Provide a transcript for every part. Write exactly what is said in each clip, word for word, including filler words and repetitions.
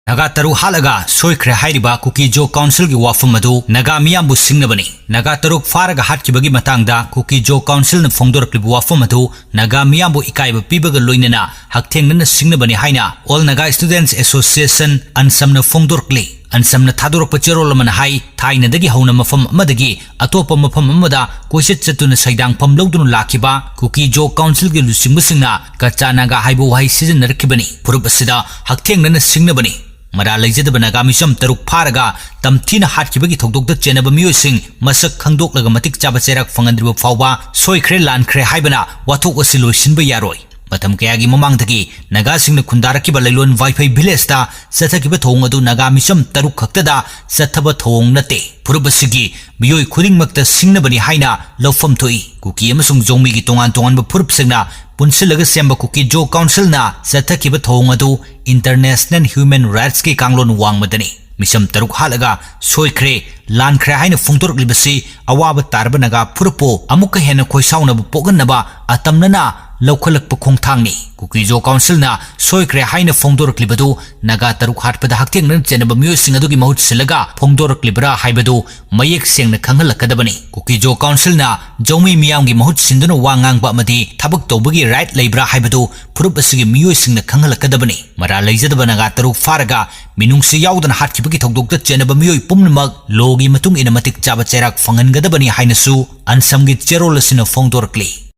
ꯅꯥꯒꯥ ꯇꯔꯨꯛ ꯍꯥꯠꯂꯒ ꯁꯣꯏꯈ꯭ꯔꯦ ꯍꯥꯏꯔꯤꯕ ꯀꯨꯀꯤ ꯖꯣ ꯀꯥꯎꯟꯁꯤꯜꯒꯤ ꯋꯥꯐꯝ ꯑꯗꯨ ꯅꯥꯒꯥ ꯃꯤꯌꯥꯝꯕꯨ ꯁꯤꯡꯅꯕꯅꯤ꯫ ꯅꯥꯒꯥ ꯇꯔꯨꯛ ꯐꯥꯔꯒ ꯍꯥꯠꯈꯤꯕꯒꯤ ꯃꯇꯥꯡꯗ ꯀꯨꯀꯤ ꯖꯣ ꯀꯥꯎꯟꯁꯤꯜꯅ ꯐꯣꯡꯗꯣꯔꯛꯂꯤꯕ ꯋꯥꯐꯝ ꯑꯗꯨ ꯅꯥꯒꯥ ꯃꯤꯌꯥꯝꯕꯨ ꯏꯀꯥꯏꯕ ꯄꯤꯕꯒ ꯂꯣꯏꯅꯅ ꯍꯛꯊꯦꯡꯅꯅ ꯁꯤꯡꯅꯕꯅꯤ ꯍꯥꯏꯅ All Naga Students Association, ꯑꯟꯁꯝꯅ ꯐꯣꯡꯗꯣꯔꯛꯂꯤ꯫ ꯑꯟꯁꯝꯅ ꯊꯥꯗꯣꯔꯛꯄ ꯆꯦꯔꯣꯜ ꯑꯃꯅ ꯍꯥꯏ, ꯊꯥꯏꯅꯗꯒꯤ ꯍꯧꯅ ꯃꯐꯝ ꯑꯃꯗꯒꯤ ꯑꯇꯣꯞꯄ ꯃꯐꯝ ꯑꯃꯗ ꯀꯣꯏꯆꯠ ꯆꯠꯇꯨꯅ ꯁꯩꯗꯥꯡꯐꯝ ꯂꯧꯗꯨꯅ ꯂꯥꯛꯈꯤꯕ ꯀꯨꯀꯤ ꯖꯣ ꯀꯥꯎꯟꯁꯤꯜꯒꯤ ꯂꯨꯆꯤꯡꯕꯁꯤꯡꯅ ꯀꯆꯥ ꯅꯥꯒꯥ ꯍꯥꯏꯕ ꯋꯥꯍꯩ ꯁꯤꯖꯤꯟꯅꯔꯛꯈꯤꯕꯅꯤ꯫ ꯐꯨꯔꯨꯞ ꯑꯁꯤꯗ ꯍꯛꯊꯦꯡꯅꯅ ꯁꯤꯡꯅꯕꯅꯤ꯫ ꯃꯔꯥꯜ ꯂꯩꯖꯗꯕ ꯅꯥꯒꯥ ꯃꯤꯆꯝ ꯇꯔꯨꯛ ꯐꯥꯔꯒ ꯇꯝꯊꯤꯅ ꯍꯥꯠꯈꯤꯕꯒꯤ ꯊꯧꯗꯣꯛꯇ ꯆꯦꯟꯅꯕ ꯃꯤꯑꯣꯏꯁꯤꯡ ꯃꯁꯛ ꯈꯪꯗꯣꯛꯂꯒ ꯃꯇꯤꯛ ꯆꯥꯕ ꯆꯩꯔꯥꯛ ꯐꯪꯍꯟꯗ꯭ꯔꯤꯕ ꯐꯥꯎꯕ ꯁꯣꯏꯈ꯭ꯔꯦ, ꯂꯥꯟꯈ꯭ꯔꯦ ꯍꯥꯏꯕꯅ ꯋꯥꯊꯣꯛ ꯑꯁꯤ ꯂꯣꯏꯁꯤꯟꯕ ꯌꯥꯔꯣꯏ꯫ ꯃꯇꯝ ꯀꯌꯥꯒꯤ ꯃꯃꯥꯡꯗꯒꯤ ꯅꯥꯒꯥꯁꯤꯡꯅ ꯈꯨꯟꯗꯥꯔꯛꯈꯤꯕ ꯂꯩꯂꯣꯟ ꯋꯥꯏꯐꯩ ꯚꯤꯂꯦꯖꯇ ꯆꯠꯊꯈꯤꯕ ꯊꯧꯑꯣꯡ ꯑꯗꯨ ꯅꯥꯒꯥ ꯃꯤꯆꯝ ꯇꯔꯨꯛ ꯈꯛꯇꯗ ꯆꯠꯊꯕ ꯊꯧꯑꯣꯡ ꯅꯠꯇꯦ꯫ ꯐꯨꯔꯨꯞ ꯑꯁꯤꯒꯤ ꯃꯤꯑꯣꯏ ꯈꯨꯗꯤꯡꯃꯛꯇ ꯁꯤꯡꯅꯕꯅꯤ ꯍꯥꯏꯅ ꯂꯧꯐꯝ ꯊꯣꯛꯏ꯫ ꯀꯨꯀꯤ ꯑꯃꯁꯨꯡ ꯖꯣꯡꯃꯤꯒꯤ ꯇꯣꯉꯥꯟ ꯇꯣꯉꯥꯟꯕ ꯐꯨꯔꯨꯞꯁꯤꯡꯅ ꯄꯨꯟꯁꯤꯜꯂꯒ ꯁꯦꯝꯕ ꯀꯨꯀꯤ ꯖꯣ ꯀꯥꯎꯟꯁꯤꯜꯅ ꯆꯠꯊꯈꯤꯕ ꯊꯧꯑꯣꯡ ꯑꯗꯨ International Human Rightsꯀꯤ ꯀꯥꯡꯂꯣꯟ ꯋꯥꯡꯃꯗꯅꯤ꯫ ꯃꯤꯆꯝ ꯇꯔꯨꯛ ꯍꯥꯠꯂꯒ ꯁꯣꯏꯈ꯭ꯔꯦ, ꯂꯥꯟꯈ꯭ꯔꯦ ꯍꯥꯏꯅ ꯐꯣꯡꯗꯣꯔꯛꯂꯤꯕꯁꯤ ꯑꯋꯥꯕ ꯇꯥꯔꯕ ꯅꯥꯒꯥ ꯐꯨꯔꯨꯞꯄꯨ ꯑꯃꯨꯛꯀ ꯍꯦꯟꯅ ꯈꯣꯏꯁꯥꯎꯅꯕ ꯄꯣꯛꯍꯟꯅꯕ ꯑꯇꯝꯅꯅ ꯂꯧꯈꯠꯂꯛꯄ ꯈꯣꯡꯊꯥꯡꯅꯤ꯫ ꯀꯨꯀꯤ ꯖꯣ ꯀꯥꯎꯟꯁꯤꯜꯅ ꯁꯣꯏꯈ꯭ꯔꯦ ꯍꯥꯏꯅ ꯐꯣꯡꯗꯣꯔꯛꯂꯤꯕꯗꯨ ꯅꯥꯒꯥ ꯇꯔꯨꯛ ꯍꯥꯠꯄꯗ ꯍꯛꯊꯦꯡꯅꯅ ꯆꯦꯟꯅꯕ ꯃꯤꯑꯣꯏꯁꯤꯡ ꯑꯗꯨꯒꯤ ꯃꯍꯨꯠ ꯁꯤꯜꯂꯒ ꯐꯣꯡꯗꯣꯔꯛꯂꯤꯕ꯭ꯔꯥ ꯍꯥꯏꯕꯗꯨ ꯃꯌꯦꯛ ꯁꯦꯡꯅ ꯈꯪꯍꯜꯂꯛꯀꯗꯕꯅꯤ꯫ ꯀꯨꯀꯤ ꯖꯣ ꯀꯥꯎꯟꯁꯤꯜꯅ ꯖꯧꯃꯤ ꯃꯤꯌꯥꯝꯒꯤ ꯃꯍꯨꯠ ꯁꯤꯟꯗꯨꯅ ꯋꯥ ꯉꯥꯡꯕ ꯑꯃꯗꯤ ꯊꯕꯛ ꯇꯧꯕꯒꯤ ꯔꯥꯏꯠ ꯂꯩꯕ꯭ꯔꯥ ꯍꯥꯏꯕꯗꯨ ꯐꯨꯔꯨꯞ ꯑꯁꯤꯒꯤ ꯃꯤꯑꯣꯏꯁꯤꯡꯅ ꯈꯪꯍꯜꯂꯛꯀꯗꯕꯅꯤ꯫ ꯃꯔꯥꯜ ꯂꯩꯖꯗꯕ ꯅꯥꯒꯥ ꯇꯔꯨꯛ ꯐꯥꯔꯒ ꯃꯤꯅꯨꯡꯁꯤ ꯌꯥꯎꯗꯅ ꯍꯥꯠꯈꯤꯕꯒꯤ ꯊꯧꯗꯣꯛꯇ ꯆꯦꯟꯅꯕ ꯃꯤꯑꯣꯏ ꯄꯨꯝꯅꯃꯛ ꯂꯣꯒꯤ ꯃꯇꯨꯡ ꯏꯟꯅ ꯃꯇꯤꯛ ꯆꯥꯕ ꯆꯩꯔꯥꯛ ꯐꯪꯍꯟꯒꯗꯕꯅꯤ ꯍꯥꯏꯅꯁꯨ ꯑꯟꯁꯝꯒꯤ ꯆꯦꯔꯣꯜ ꯑꯁꯤꯅ ꯐꯣꯡꯗꯣꯔꯛꯂꯤ꯫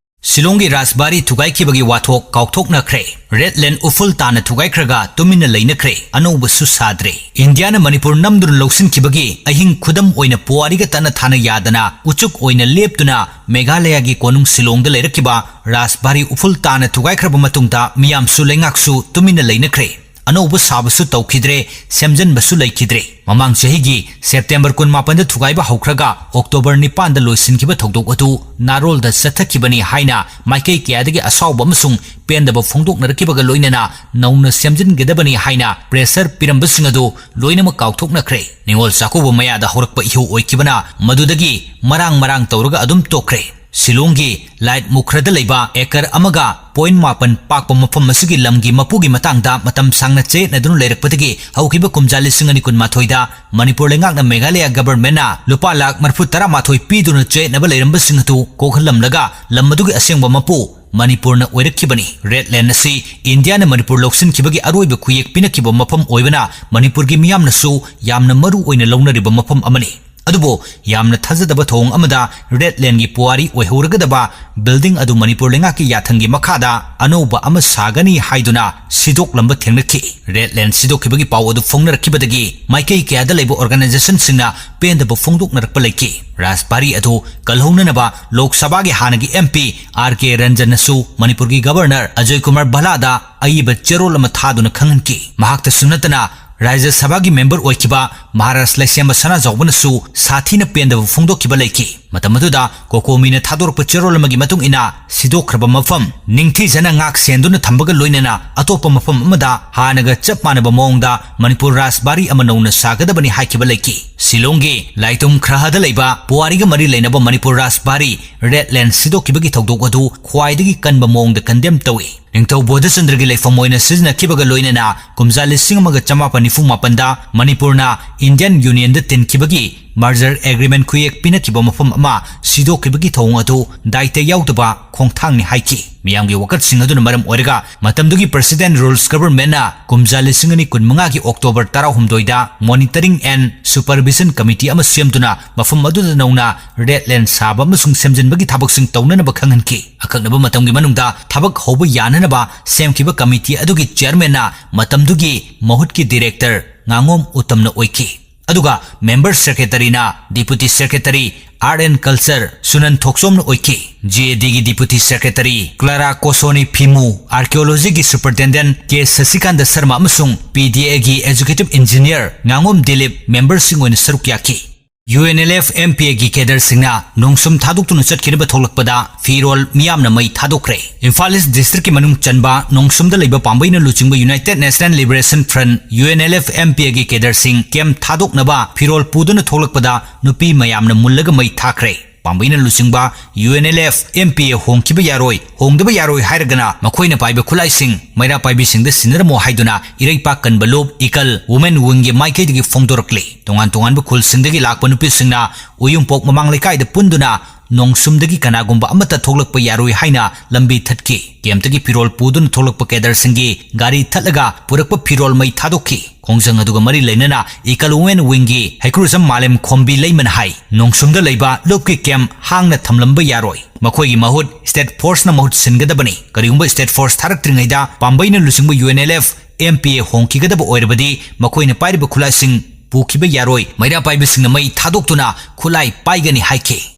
ꯁꯤꯂꯣꯡꯒꯤ ꯔꯥꯖꯕꯥꯔꯤ ꯊꯨꯒꯥꯏꯈꯤꯕꯒꯤ ꯋꯥꯊꯣꯛ ꯀꯥꯎꯊꯣꯛꯅꯈ꯭ꯔꯦ꯫ ꯔꯦꯗ ꯂꯦꯟ ꯎꯐꯨꯜ ꯇꯥꯅ ꯊꯨꯒꯥꯏꯈ꯭ꯔꯒ ꯇꯨꯃꯤꯟꯅ ꯂꯩꯅꯈ꯭ꯔꯦ, ꯑꯅꯧꯕꯁꯨ ꯁꯥꯗ꯭ꯔꯦ꯫ ꯏꯟꯗꯤꯌꯥꯅ ꯃꯅꯤꯄꯨꯔ ꯅꯝꯗꯨꯅ ꯂꯧꯁꯤꯟꯈꯤꯕꯒꯤ ꯑꯍꯤꯡ ꯈꯨꯗꯝ ꯑꯣꯏꯅ ꯄꯨꯋꯥꯔꯤꯒ ꯇꯠꯅ ꯊꯥꯅ ꯌꯥꯗꯅ ꯎꯆꯨꯛ ꯑꯣꯏꯅ ꯂꯦꯞꯇꯨꯅ ꯃꯦꯘꯥꯂꯌꯥꯒꯤ ꯀꯣꯅꯨꯡ ꯁꯤꯂꯣꯡꯗ ꯂꯩꯔꯛꯈꯤꯕ ꯔꯥꯖꯕꯥꯔꯤ ꯎꯐꯨꯜ ꯇꯥꯅ ꯊꯨꯒꯥꯏꯈ꯭ꯔꯕ ꯃꯇꯨꯡꯗ ꯃꯤꯌꯥꯝꯁꯨ ꯂꯩꯉꯥꯛꯁꯨ ꯇꯨꯃꯤꯟꯅ ꯂꯩꯅꯈ꯭ꯔꯦ꯫ ꯑꯅꯧꯕ ꯁꯥꯕꯁꯨ ꯇꯧꯈꯤꯗ꯭ꯔꯦ, ꯁꯦꯝꯖꯤꯟꯕꯁꯨ ꯂꯩꯈꯤꯗ꯭ꯔꯦ꯫ ꯃꯃꯥꯡ ꯆꯍꯤꯒꯤ ꯁꯦꯞꯇꯦꯝꯕꯔ ꯀꯨꯟꯃꯥꯄꯟꯗ ꯊꯨꯒꯥꯏꯕ ꯍꯧꯈ꯭ꯔꯒ ꯑꯣꯛꯇꯣꯕꯔ ꯅꯤꯄꯥꯟꯗ ꯂꯣꯏꯁꯤꯟꯈꯤꯕ ꯊꯧꯗꯣꯛ ꯑꯗꯨ ꯅꯥꯔꯣꯜꯗ ꯆꯠꯊꯈꯤꯕꯅꯤ ꯍꯥꯏꯅ ꯃꯥꯏꯀꯩ ꯀꯌꯥꯗꯒꯤ ꯑꯁꯥꯎꯕ ꯑꯃꯁꯨꯡ ꯄꯦꯟꯗꯕ ꯐꯣꯡꯗꯣꯛꯅꯔꯛꯈꯤꯕꯒ ꯂꯣꯏꯅꯅ ꯅꯧꯅ ꯁꯦꯝꯖꯤꯟꯒꯗꯕꯅꯤ ꯍꯥꯏꯅ ꯄ꯭ꯔꯦꯁꯔ ꯄꯤꯔꯝꯕꯁꯤꯡ ꯑꯗꯨ ꯂꯣꯏꯅꯃꯛ ꯀꯥꯎꯊꯣꯛꯅꯈ꯭ꯔꯦ꯫ ꯅꯤꯉꯣꯜ ꯆꯥꯛꯀꯧꯕ ꯃꯌꯥꯗ ꯍꯧꯔꯛꯄ ꯏꯍꯧ ꯑꯣꯏꯈꯤꯕꯅ ꯃꯗꯨꯗꯒꯤ ꯃꯔꯥꯡ ꯃꯔꯥꯡ ꯇꯧꯔꯒ ꯑꯗꯨꯝ ꯇꯣꯛꯈ꯭ꯔꯦ꯫ ꯁꯤꯂꯣꯡꯒꯤ ꯂꯥꯏꯠ ꯃꯨꯈ꯭ꯔꯗ ꯂꯩꯕ ꯑꯦꯀꯔ ꯑꯃꯒ ꯄꯣꯏꯟ ꯃꯥꯄꯟ ꯄꯥꯛꯄ ꯃꯐꯝ ꯑꯁꯤꯒꯤ ꯂꯝꯒꯤ ꯃꯄꯨꯒꯤ ꯃꯇꯥꯡꯗ ꯃꯇꯝ ꯁꯥꯡꯅ ꯆꯌꯦꯠꯅꯗꯨꯅ ꯂꯩꯔꯛꯄꯗꯒꯤ ꯍꯧꯈꯤꯕ ꯀꯨꯝꯖꯥ ꯂꯤꯁꯤꯡ ꯑꯅꯤ ꯀꯨꯟꯃꯥꯊꯣꯏꯗ ꯃꯅꯤꯄꯨꯔ ꯂꯩꯉꯥꯛꯅ ꯃꯦꯘꯥꯂꯌꯥ ꯒꯚꯔꯟꯃꯦꯟꯠꯅ ꯂꯨꯄꯥ ꯂꯥꯈ ꯃꯔꯤꯐꯨ ꯇꯔꯥꯃꯥꯊꯣꯏ ꯄꯤꯗꯨꯅ ꯆꯌꯦꯠꯅꯕ ꯂꯩꯔꯝꯕꯁꯤꯡ ꯑꯗꯨ ꯀꯣꯛꯍꯜꯂꯝꯂꯒ ꯂꯝ ꯑꯗꯨꯒꯤ ꯑꯁꯦꯡꯕ ꯃꯄꯨ ꯃꯅꯤꯄꯨꯔꯅ ꯑꯣꯏꯔꯛꯈꯤꯕꯅꯤ꯫ ꯔꯦꯗ ꯂꯦꯟ ꯑꯁꯤ ꯏꯟꯗꯤꯌꯥꯅ ꯃꯅꯤꯄꯨꯔ ꯂꯧꯁꯤꯟꯈꯤꯕꯒꯤ ꯑꯔꯣꯏꯕ ꯈꯨꯌꯦꯛ ꯄꯤꯅꯈꯤꯕ ꯃꯐꯝ ꯑꯣꯏꯕꯅ ꯃꯅꯤꯄꯨꯔꯒꯤ ꯃꯤꯌꯥꯝꯅꯁꯨ ꯌꯥꯝꯅ ꯃꯔꯨ ꯑꯣꯏꯅ ꯂꯧꯅꯔꯤꯕ ꯃꯐꯝ ꯑꯃꯅꯤ꯫ ꯑꯗꯨꯕꯨ ꯌꯥꯝꯅ ꯊꯥꯖꯗꯕ ꯊꯧꯑꯣꯡ ꯑꯃꯗ ꯔꯦꯗ ꯂꯦꯟꯒꯤ ꯄꯨꯋꯥꯔꯤ ꯑꯣꯏꯍꯧꯔꯒꯗꯕ ꯕꯤꯜꯗꯤꯡ ꯑꯗꯨ ꯃꯅꯤꯄꯨꯔ ꯂꯩꯉꯥꯛꯀꯤ ꯌꯥꯊꯪꯒꯤ ꯃꯈꯥꯗ ꯑꯅꯧꯕ ꯑꯃ ꯁꯥꯒꯅꯤ ꯍꯥꯏꯗꯨꯅ ꯁꯤꯗꯣꯛꯂꯝꯕ ꯊꯦꯡꯅꯈꯤ꯫ ꯔꯦꯗ ꯂꯦꯟ ꯁꯤꯗꯣꯛꯈꯤꯕꯒꯤ ꯄꯥꯎ ꯑꯗꯨ ꯐꯣꯡꯅꯔꯛꯈꯤꯕꯗꯒꯤ ꯃꯥꯏꯀꯩ ꯀꯌꯥꯗ ꯂꯩꯕ ꯑꯣꯔꯒꯅꯥꯏꯖꯦꯁꯟꯁꯤꯡꯅ ꯄꯦꯟꯗꯕ ꯐꯣꯡꯗꯣꯛꯅꯔꯛꯄ ꯂꯩꯈꯤ꯫ ꯔꯥꯖꯕꯥꯔꯤ ꯑꯗꯨ ꯀꯜꯍꯧꯅꯅꯕ ꯂꯣꯛ ꯁꯚꯥꯒꯤ ꯍꯥꯟꯅꯒꯤ ꯑꯦꯝ ꯄꯤ ꯑꯥꯔ ꯀꯦ ꯔꯟꯖꯟꯅꯁꯨ ꯃꯅꯤꯄꯨꯔꯒꯤ ꯒꯚꯔꯅꯔ ꯑꯖꯣꯏ ꯀꯨꯃꯥꯔ ꯚꯜꯂꯥꯗ ꯑꯏꯕ ꯆꯦꯔꯣꯜ ꯑꯃ ꯊꯥꯗꯨꯅ ꯈꯪꯍꯟꯈꯤ꯫ ꯃꯍꯥꯛꯇꯁꯨ ꯅꯠꯇꯅ ꯔꯥꯖ꯭ꯌ ꯁꯚꯥꯒꯤ ꯃꯦꯝꯕꯔ ꯑꯣꯏꯈꯤꯕ ꯃꯍꯥꯔꯥꯖ ꯂꯩꯁꯦꯝꯕ ꯁꯅꯥꯖꯥꯎꯕꯅꯁꯨ ꯁꯥꯊꯤꯅ ꯄꯦꯟꯗꯕ ꯐꯣꯡꯗꯣꯛꯈꯤꯕ ꯂꯩꯈꯤ꯫ ꯃꯇꯝ ꯑꯗꯨꯗ ꯀꯣꯀꯣꯃꯤꯅ ꯊꯥꯗꯣꯔꯛꯄ ꯆꯦꯔꯣꯜ ꯑꯃꯒꯤ ꯃꯇꯨꯡ ꯏꯟꯅ ꯁꯤꯗꯣꯛꯈ꯭ꯔꯕ ꯃꯐꯝ ꯅꯤꯡꯊꯤꯖꯅ ꯉꯥꯛ ꯁꯦꯟꯗꯨꯅ ꯊꯝꯕꯒ ꯂꯣꯏꯅꯅ ꯑꯇꯣꯞꯄ ꯃꯐꯝ ꯑꯃꯗ ꯍꯥꯟꯅꯒ ꯆꯞ ꯃꯥꯟꯅꯕ ꯃꯑꯣꯡꯗ ꯃꯅꯤꯄꯨꯔ ꯔꯥꯖꯕꯥꯔꯤ ꯑꯃ ꯅꯧꯅ ꯁꯥꯒꯗꯕꯅꯤ ꯍꯥꯏꯈꯤꯕ ꯂꯩꯈꯤ꯫ ꯁꯤꯂꯣꯡꯒꯤ ꯂꯥꯏꯇꯨꯝ ꯈ꯭ꯔꯍꯗ ꯂꯩꯕ ꯄꯨꯋꯥꯔꯤꯒ ꯃꯔꯤ ꯂꯩꯅꯕ ꯃꯅꯤꯄꯨꯔ ꯔꯥꯖꯕꯥꯔꯤ ꯔꯦꯗ ꯂꯦꯟ ꯁꯤꯗꯣꯛꯈꯤꯕꯒꯤ ꯊꯧꯗꯣꯛ ꯑꯗꯨ ꯈ꯭ꯋꯥꯏꯗꯒꯤ ꯀꯟꯕ ꯃꯑꯣꯡꯗ ꯀꯟꯗꯦꯝ ꯇꯧꯏ꯫ ꯅꯤꯡꯊꯧ ꯕꯣꯙꯆꯟꯗ꯭ꯔꯒꯤ ꯂꯩꯐꯝ ꯑꯣꯏꯅ ꯁꯤꯖꯤꯟꯅꯈꯤꯕꯒ ꯂꯣꯏꯅꯅ ꯀꯨꯝꯖꯥ ꯂꯤꯁꯤꯡ ꯑꯃꯒ ꯆꯃꯥꯄꯟ ꯅꯤꯐꯨ ꯃꯥꯄꯟꯗ ꯃꯅꯤꯄꯨꯔꯅ ꯏꯟꯗꯤꯌꯟ ꯌꯨꯅꯤꯌꯟꯗ ꯇꯤꯟꯈꯤꯕꯒꯤ ꯃꯔꯖꯔ ꯑꯦꯒ꯭ꯔꯤꯃꯦꯟ ꯈꯨꯌꯦꯛ ꯄꯤꯅꯈꯤꯕ ꯃꯐꯝ ꯑꯃ ꯁꯤꯗꯣꯛꯈꯤꯕꯒꯤ ꯊꯧꯑꯣꯡ ꯑꯗꯨ ꯗꯥꯏꯇ ꯌꯥꯎꯗꯕ ꯈꯣꯡꯊꯥꯡꯅꯤ ꯍꯥꯏꯈꯤ꯫ ꯃꯤꯌꯥꯝꯒꯤ ꯋꯥꯀꯠꯁꯤꯡ ꯑꯗꯨꯅ ꯃꯔꯝ ꯑꯣꯏꯔꯒ ꯃꯇꯝꯗꯨꯒꯤ ꯄ꯭ꯔꯁꯤꯗꯦꯟꯠ ꯔꯨꯜꯁ ꯒꯚꯔꯟꯃꯦꯟꯠꯅ ꯀꯨꯝꯖꯥ ꯂꯤꯁꯤꯡ ꯑꯅꯤ ꯀꯨꯟꯃꯉꯥꯒꯤ October ꯇꯔꯥꯍꯨꯝꯗꯣꯏꯗ Monitoring and Supervision Committee ꯑꯃ ꯁꯦꯝꯗꯨꯅ ꯃꯐꯝ ꯑꯗꯨꯗ ꯅꯧꯅ ꯔꯦꯗ ꯂꯦꯟ ꯁꯥꯕ ꯑꯃꯁꯨꯡ ꯁꯦꯝꯖꯤꯟꯕꯒꯤ ꯊꯕꯛꯁꯤꯡ ꯇꯧꯅꯅꯕ ꯈꯪꯍꯟꯈꯤ꯫ ꯑꯀꯛꯅꯕ ꯃꯇꯝꯒꯤ ꯃꯅꯨꯡꯗ ꯊꯕꯛ ꯍꯧꯕ ꯌꯥꯅꯅꯕ ꯁꯦꯝꯈꯤꯕ ꯀꯃꯤꯇꯤ ꯑꯗꯨꯒꯤ ꯆꯤꯌꯔꯃꯦꯟꯅ ꯃꯇꯝꯗꯨꯒꯤ ꯃꯍꯨꯠꯀꯤ ꯗꯤꯔꯦꯛꯇꯔ ꯉꯥꯉꯣꯝ ꯎꯇꯝꯅ ꯑꯣꯏꯈꯤ꯫ ꯑꯗꯨꯒ ꯃꯦꯝꯕꯔ ꯁꯦꯀ꯭ꯔꯦꯇꯔꯤꯅ deputy secretary art and culture Sunan ꯊꯣꯛꯆꯣꯝꯅ ꯑꯣꯏꯈꯤ꯫ ꯖꯤ ꯑꯦ ꯗꯤꯒꯤ deputy secretary Clara Kosoni Phimu, ꯑꯥꯔꯀꯤꯑꯣꯂꯣꯖꯤꯒꯤ ꯁꯨꯄꯔꯤꯟꯇꯦꯟꯗꯦꯟꯠ ꯀꯦ ꯁꯁꯤꯀꯥꯟꯇ ꯁꯔꯃ ꯑꯃꯁꯨꯡ ꯄꯤ ꯗꯤ ꯑꯦꯒꯤ ꯑꯦꯛꯖꯤꯀ꯭ꯌꯨꯇꯤꯚ ꯏꯟꯖꯤꯅꯤꯌꯔ ꯉꯥꯉꯣꯝ ꯗꯤꯂꯤꯞ ꯃꯦꯝꯕꯔꯁꯤꯡ ꯑꯣꯏꯅ ꯁꯔꯨꯛ ꯌꯥꯈꯤ꯫ U N L F M P ꯑꯦꯒꯤ ꯀꯦꯗꯔꯁꯤꯡꯅ ꯅꯣꯡꯁꯨꯝ ꯊꯥꯗꯣꯛꯇꯨꯅ ꯆꯠꯈꯤꯅꯕ ꯊꯣꯛꯂꯛꯄꯗ ꯐꯤꯔꯣꯜ ꯃꯤꯌꯥꯝꯅ ꯃꯩ ꯊꯥꯗꯣꯛꯈ꯭ꯔꯦ꯫ ꯏꯝꯐꯥꯜ ꯏꯁ ꯗꯤꯁꯇ꯭ꯔꯤꯛꯀꯤ ꯃꯅꯨꯡ ꯆꯟꯕ ꯅꯣꯡꯁꯨꯝꯗ ꯂꯩꯕ ꯄꯥꯝꯕꯩꯅ ꯂꯨꯆꯤꯡꯕ united national liberation front, U N L F M P ꯑꯦꯒꯤ ꯀꯦꯗꯔꯁꯤꯡ ꯀꯦꯝꯞ ꯊꯥꯗꯣꯛꯅꯕ ꯐꯤꯔꯣꯜ ꯄꯨꯗꯨꯅ ꯊꯣꯛꯂꯛꯄꯗ ꯅꯨꯄꯤ ꯃꯌꯥꯝꯅ ꯃꯨꯜꯂꯒ ꯃꯩ ꯊꯥꯈ꯭ꯔꯦ꯫ ꯄꯥꯝꯕꯩꯅ ꯂꯨꯆꯤꯡꯕ UNLF MPA ꯍꯣꯡꯈꯤꯕ ꯌꯥꯔꯣꯏ, ꯍꯣꯡꯗꯕ ꯌꯥꯔꯣꯏ ꯍꯥꯏꯔꯒꯅ ꯃꯈꯣꯏꯅ ꯄꯥꯏꯕ ꯈꯨꯠꯂꯥꯏꯁꯤꯡ ꯃꯩꯔꯥ ꯄꯥꯏꯕꯤꯁꯤꯡꯗ ꯁꯤꯟꯅꯔꯝꯃꯣ ꯍꯥꯏꯗꯨꯅ ꯏꯔꯩꯄꯥꯛ ꯀꯟꯕ ꯂꯨꯞ ꯏꯀꯜ Women Wingꯒꯤ ꯃꯥꯏꯀꯩꯗꯒꯤ ꯐꯣꯡꯗꯣꯔꯛꯂꯤ꯫ ꯇꯣꯉꯥꯟ ꯇꯣꯉꯥꯟꯕ ꯈꯨꯜꯁꯤꯡꯗꯒꯤ ꯂꯥꯛꯄ ꯅꯨꯄꯤꯁꯤꯡꯅ ꯎꯌꯨꯝꯄꯣꯛ ꯃꯃꯥꯡ ꯂꯩꯀꯥꯏꯗ ꯄꯨꯟꯗꯨꯅ ꯅꯣꯡꯁꯨꯝꯗꯒꯤ ꯀꯅꯥꯒꯨꯝꯕ ꯑꯃꯠꯇ ꯊꯣꯛꯂꯛꯄ ꯌꯥꯔꯣꯏ ꯍꯥꯏꯅ ꯂꯝꯕꯤ ꯊꯠꯈꯤ꯫ ꯀꯦꯝꯞꯇꯒꯤ ꯐꯤꯔꯣꯜ ꯄꯨꯗꯨꯅ ꯊꯣꯛꯂꯛꯄ ꯀꯦꯗꯔꯁꯤꯡꯒꯤ ꯒꯥꯔꯤ ꯊꯠꯂꯒ ꯄꯨꯔꯛꯄ ꯐꯤꯔꯣꯜ ꯃꯩ ꯊꯥꯗꯣꯛꯈꯤ꯫ ꯈꯣꯡꯖꯪ ꯑꯗꯨꯒ ꯃꯔꯤ ꯂꯩꯅꯅ ꯏꯀꯜ Women Wingꯒꯤ ꯍꯩꯀ꯭ꯔꯨꯖꯝ ꯃꯥꯂꯦꯝ ꯈꯣꯝꯕꯤ ꯂꯩꯃꯅ ꯍꯥꯏ, ꯅꯣꯡꯁꯨꯝꯗ ꯂꯩꯕ ꯂꯨꯞꯀꯤ ꯀꯦꯝꯞ ꯍꯥꯡꯅ ꯊꯝꯂꯝꯕ ꯌꯥꯔꯣꯏ꯫ ꯃꯈꯣꯏꯒꯤ ꯃꯍꯨꯠ state forceꯅ ꯃꯍꯨꯠ ꯁꯤꯟꯒꯗꯕꯅꯤ꯫ ꯀꯔꯤꯒꯨꯝꯕ state force ꯊꯥꯔꯛꯇ꯭ꯔꯤꯉꯩꯗ ꯄꯥꯝꯕꯩꯅ ꯂꯨꯆꯤꯡꯕ UNLF MPA ꯍꯣꯡꯈꯤꯒꯗꯕ ꯑꯣꯏꯔꯕꯗꯤ ꯃꯈꯣꯏꯅ ꯄꯥꯏꯔꯤꯕ ꯈꯨꯠꯂꯥꯏꯁꯤꯡ ꯄꯨꯈꯤꯕ ꯌꯥꯔꯣꯏ꯫ ꯃꯩꯔꯥ ꯄꯥꯏꯕꯁꯤꯡꯅ ꯃꯩ ꯊꯥꯗꯣꯛꯇꯨꯅ ꯈꯨꯠꯂꯥꯏ ꯄꯥꯏꯒꯅꯤ ꯍꯥꯏꯈꯤ꯫